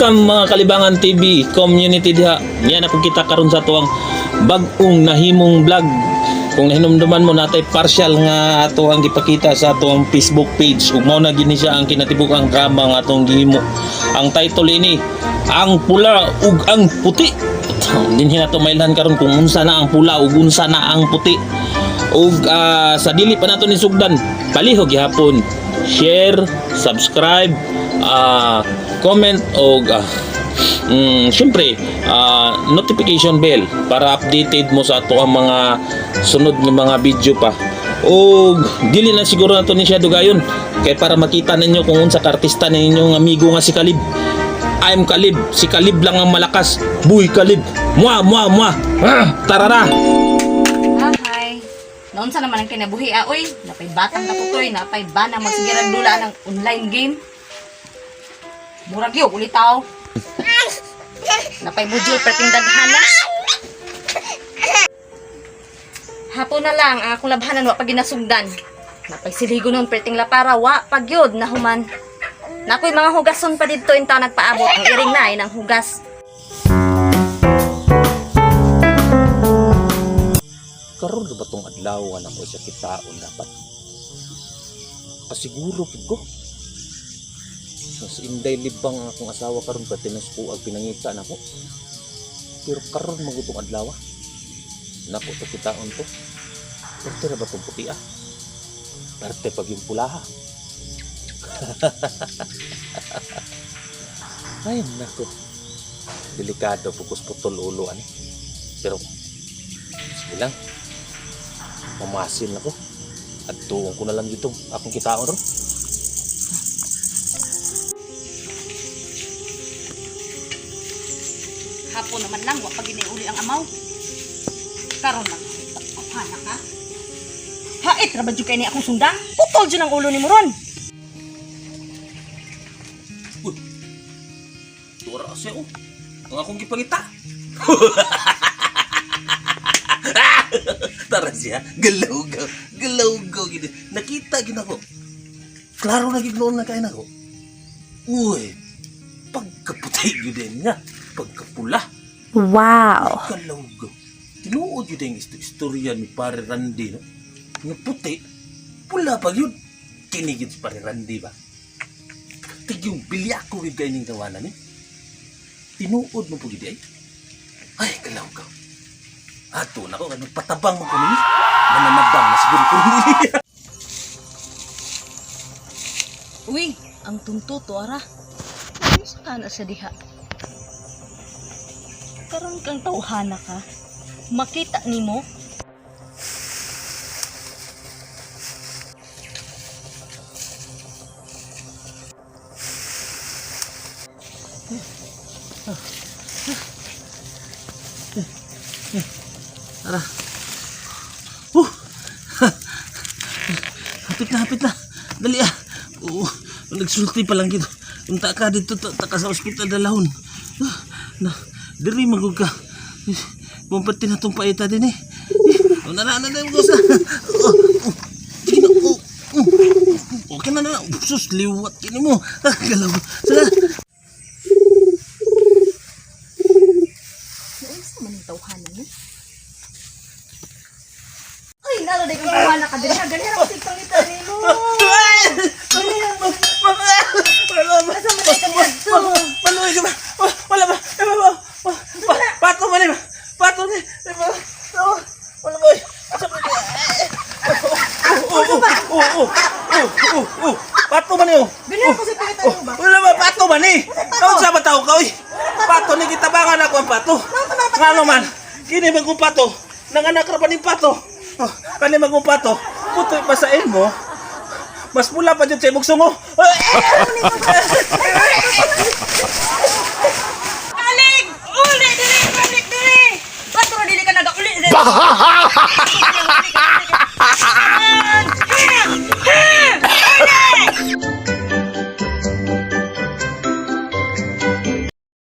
Welcome mga Kalibangan TV community diha. Niya na po kita karon sa tuwang bag-ong nahimong vlog. Kung nahinumduman mo natay partial nga ato ang gipakita sa atuang Facebook page ug mao na gini siya ang kinatibuk-ang drama nga atong gihimo. Ang title ini ang pula ug ang puti. Dinhi nato mailhan karon kung unsa na ang pula ug unsa na ang puti. Ug sa dili pa nato ni sugdan, palihog gihapon share, subscribe, comment og syempre notification bell para updated mo sa ato ang mga sunod nga mga video pa. Og dili na siguro nato ni siya dugayon kay para makita ninyo kung unsa ka artista ninyong amigo nga si Kalib. I'm Kalib, si Kalib lang ang malakas. Buy Kalib. Mwa mwa mwa. Ah, tarara. Ah, hi. Naunsa naman ang kinabuhi, ah, oy. Napay batang naputoy, napay bana magsigirag dula ng online game. Murag yun, ulitaw. Napay module perting daghana. Hapon na lang, ang akong labhanan wa pag ginasugdan. Napay siligo nun perting lapara, wa pagyod na human. Nakoy mga hugason pa didto inta nagpaabot ang iring na ay ng hugas. Karon ra ba tong adlaw nga nako siya kitaon dapat? Kasiguro pud ko. Mas inday libang ang akong asawa karon pati nas ko ang pinangita nako. Pero karon magutong adlaw. Nako to kitaon to. Perte ra ba tong puti ah? Perte pag yung pula ha. Ay nako. Delikado pugos putol ulo ani. Pero sige lang. Mamasin ako. At tuong ko na lang dito. Akong kitaon ron. Hapon naman lang, wa pa giniuli ang amaw. Karon lang, tawhana ka. Hait, ra ba jud kay ni akong sundang? Putol jud ang ulo ni Moron. Uy! Dora siya oh. Ang akong gipangita. Tara siya. Galaw go. Galaw go. Gini. Nakita gina ko. Klaro na gignoon na kain ako. Uy! Pagkaputi yun din nga. Pagkapula. Wow. Galaw go. Tinuod yun ang istorya ni Pare Randy, no? Nga puti, pula pa yun. Kinigid si Pare Randy ba? Tigyong bilyako yun kayo ning tawanan ni. Tinuod mo po gidi ay. Ay, galaw ka. Ato na ko, ano, patabang mo ko nini. Mananabang na siguro ko nini. Uy, ang tunto to ara. Ano sa kana sa diha? Karon kang tawhana ka. Makita nimo. Tara. Hapit na, hapit na. Dali ah. Oo, nagsulti pa lang gito. Unta ka dito, ta ka sa ospital dalahon. Ah, na, diri magug ka. Bumpati na tong paita din eh. Oh, na, na, na, na, gusa. Oh, oh, sige na, oh, oh. Okay na, na, na. Sus, liwat kini mo. Ah, galaw. Sige. Naunsa man ang tawhana ni? Uy, nalo day kang tawhana ka diri. Ganyan ako sig pangita nimo. Asa man ka niadto? Maluwi ka ba? Wala ba? Pato man eh. Pato ni. Wala ba? Asa ba? Oh, oh, oh, oh, oh. Pato man eh. Ganyan ako sig pangita nimo ba? Wala ba? Pato man eh. Kaun sa ba tao ka oy? Pato ni gitabangan ako ang pato. Ngano man? Kini man kong pato. Nanganak ra pa ning pato. Oh, kani man kong pato. Putoy pa sa imo. Mas pula pa jud sa imong sungo.